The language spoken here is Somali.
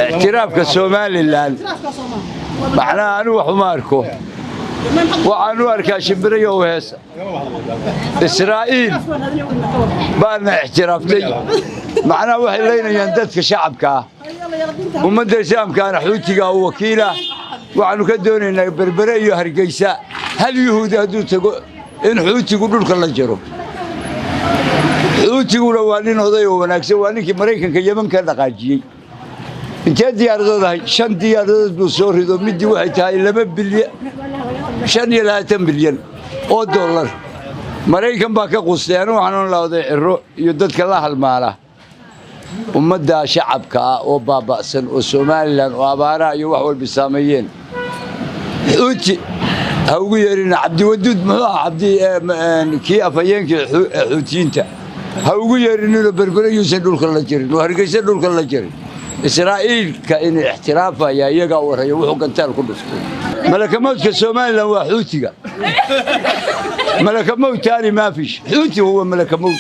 Ictiraafka Somalilan macnaha anigu wax uma arko, waxaan u arkaa shimbirayo heesa. Israa'iil baana ixtiraaftay, macnaha waxay leynayaan dadka shacabka ah, ummadda islaamkaana Xuutiga u wakiila. Waxaannu ka doonaynaa Berbere iyo Hargeysa hal Yuhuudi hadduu tago in Xuutigu dhulka la jaro. Xuutiguna waa nin oday oo wanaagsan, waa ninkii Maraykanka Yeman ka dhaqaajiyey. Intee diyaaradood ahay? Shan diyaaradood buu soo rido, middii waxay tahay 2 bilyan, 25 bilyan oo dollar. Maraykan baa ka qustay. Anu waxaan oon lahaa oday Ciro iyo dadka la halmaala, ummaddaa shacabka ah oo baaba'san oo Somalilan oo abaaraha iyo wax walba saameeyeen, Xuuti ha ugu yeerina. Cabdiwaduud muxuu aha, Cabdi kii afhayeenkii Xuutiyiinta ha ugu yeerinino. Berbere yuusan dhulka la jirin oo Hargeysa dhulka la jirin. Israa'iilka inay ixtiraafaya iyagaa warraya wuxuu gantaal ku dhuftay. Malakamowdka Somalilan waa Xuutiga. Malakamowd taani maafish, Xuuti huwa malakamowd.